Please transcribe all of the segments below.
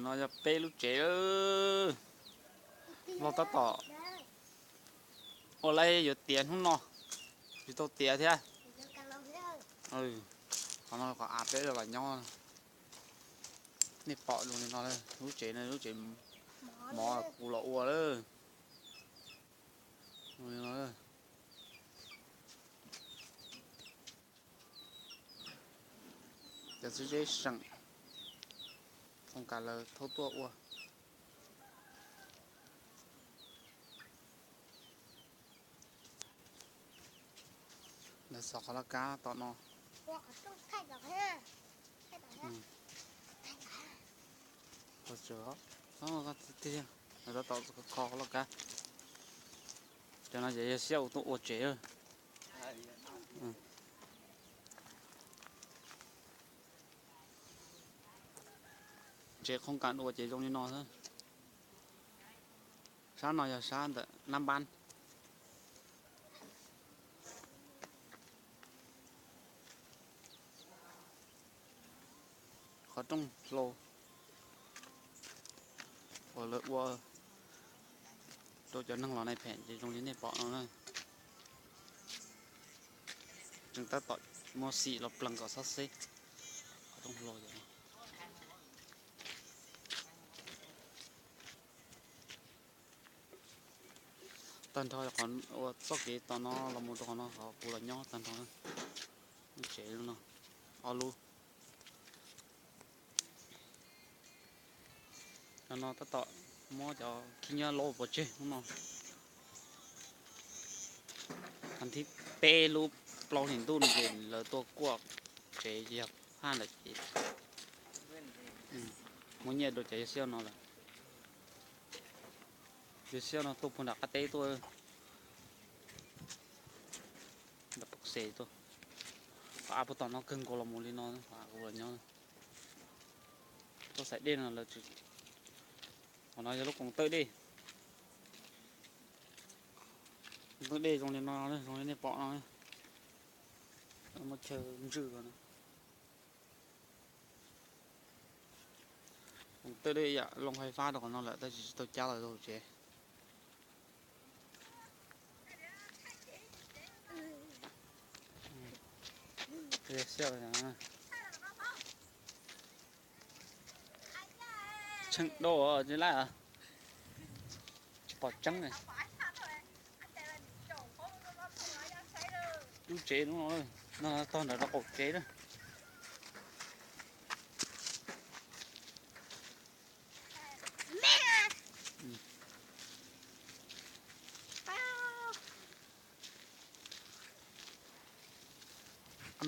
No yog peb lub tsev lawm. Los tab tom ua laib yuav tiav hnub no, tsis tau tiav thiab. Qhov no qhov av peb los nyob. Nej pom zoo li no, lub tsev no lub tsev mov kuv los ua lawm. Cov txiv zeb seem foom kas lawv thauj tuaj ua. Lawv xov qhov laj kab tom no. Lawv tab tom kho qhov laj kab. Cov no ces yog siab uas tuaj ua tsev. Tsev qhov kas ua ces zoo li no xwb. Sab no yog sab ntawm nab npab. Qhov rooj hlau uas lawv ua rau cov neeg los nai phem ces zoo li nej pom no na. Tseem tab tom muab xim los plees kom xob xeb qhov rooj hlau. Tag nrho qhov ua txoj kev tom no los mus rau qhov no qhov kuv los nyob tag nrho. Tsev lub no, ob lub. Cov no tab tom muab cov khib nyiab laub pov tseg hnub no. Thib peb lub plaub hlis ntuj no ces lawv tuaj kuaj tsev yog phaj ntawm ces muab nyiaj rau cov yawg xiab no lawm. Yawg xiab no tuaj puag nram qab teb tuaj, nram pov xes tuaj. Qhov av puag tom no kawg nkaus los mus li no, qhov av kuv los nyob. Tuaj xaiv dej no lawv tsis, qhov no yog lub koom tawj dej. Koom tawj dej zoo li no, zoo li nej pom no. Muab chaw ntswj no. Koom tawj dej yam loo fais fab rau qhov no lawm tab sis tsis tau cab los rau hauv tsev. Tsheej dau tsis laij, tsis pom tseeb. Lub tsev no, no tog ntawm no qaum tsev na.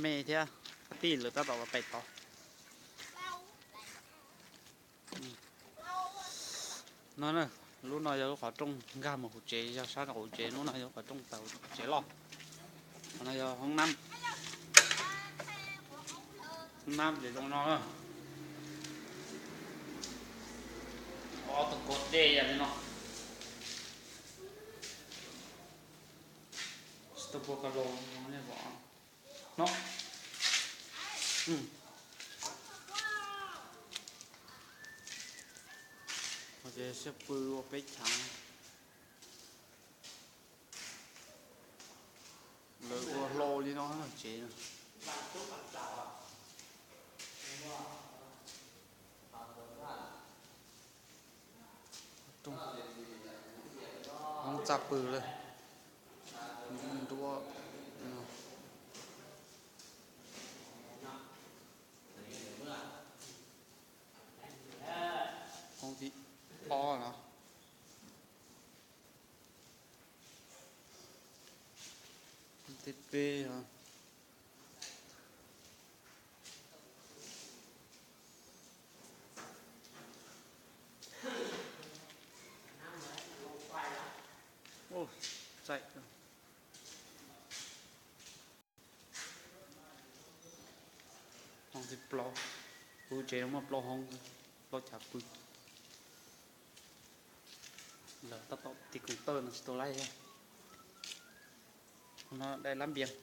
Me thiab, tij lawv tab tom los pem tod. No, lub no yog lub qhov rooj nkag mus hauv tsev, yog sab rau hauv tsev, lub no yog qhov rooj tawm hauv tsev los. Qhov no yog hoob nab. Hoob nab ces zoo no. Ob tug kaus dej yam li no. Tsis tau puag ko los no. Ces siab pw ua peb chav. Lawv ua hlau li no tsev. Hoob txaj pw lawm. Nruab. Hoob thib ob no. Thib peb. Txaij. Hoob thib plaub, pw tsev no muaj plaub hoob, plaub chav pw. Lawv tab tom tiv koom tawj no tsis tau laij thiab. No dai lab npias.